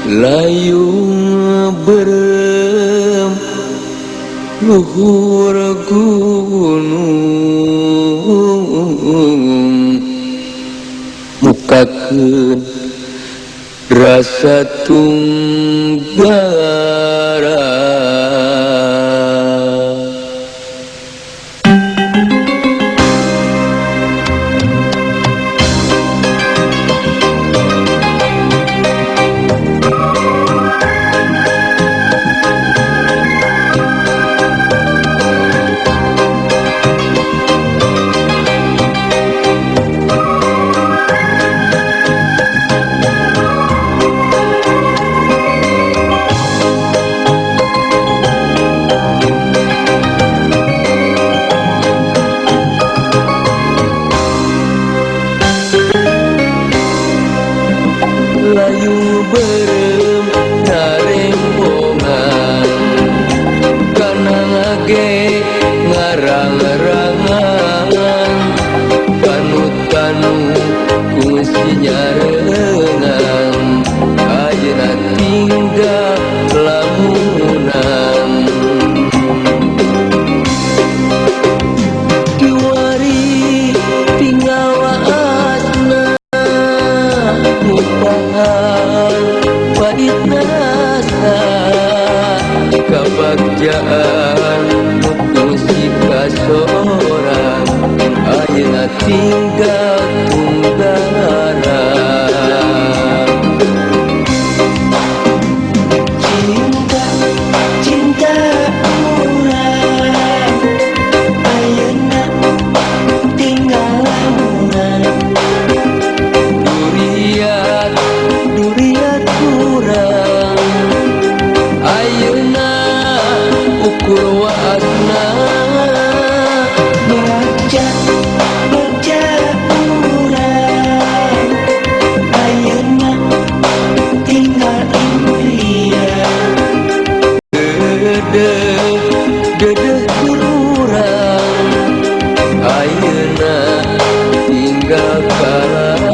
Layung berem luhur gunung mukakeun rasa tunggara. Layung berem narembongan kana ngage ngarang-rangan panu-tanu kungsi nyarengan ayeuna tinggal lamunan. Kiwari tinggal waasna ngupahan pahit rasa kabagjaan kungsi kasorang ayeuna tinggal tunggara. Cinta, cinta urang ayeuna tinggal lamunan. Duriat, duriat urang ayeuna ukur waasna. Bagja, bagja urang ayeuna tinggal impian. Dedeh, dedeh urang ayeuna tinggal kalangkang.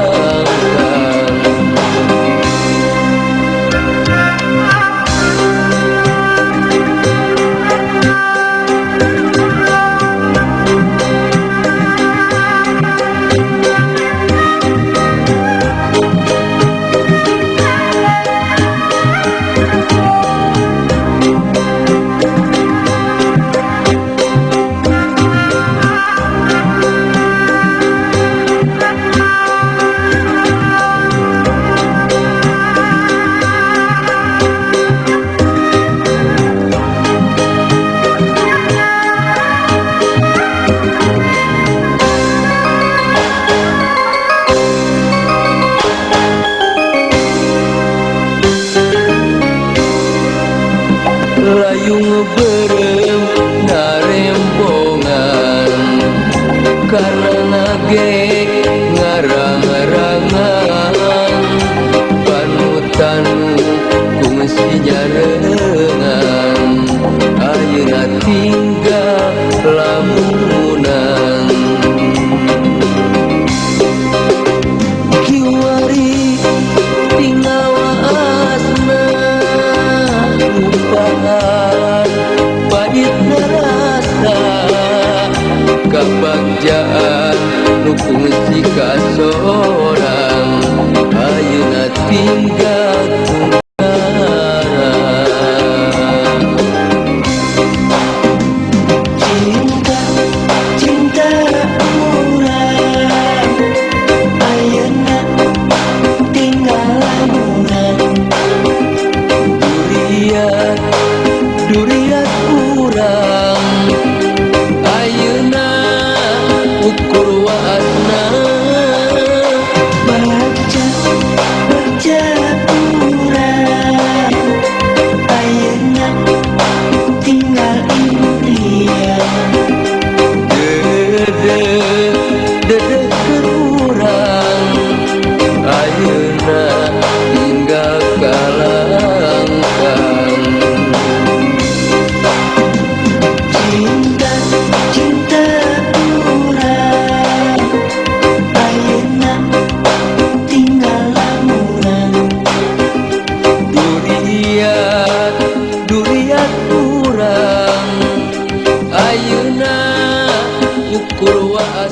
Layung berem narembongan kana ngage ngarang-rangan panu-tanu kungsi nyarengan ayeuna tinggal lamunan. Kiwari tinggal waasna ngupahan pahit rasa kabagjaan nu kungsi kasorang ayeuna tinggal tunggara. Cinta, cinta urang ayeuna tinggal lamunan. Duriat, duriat urang ayeuna ukur waasna. Bagja, bagja Ukur waas.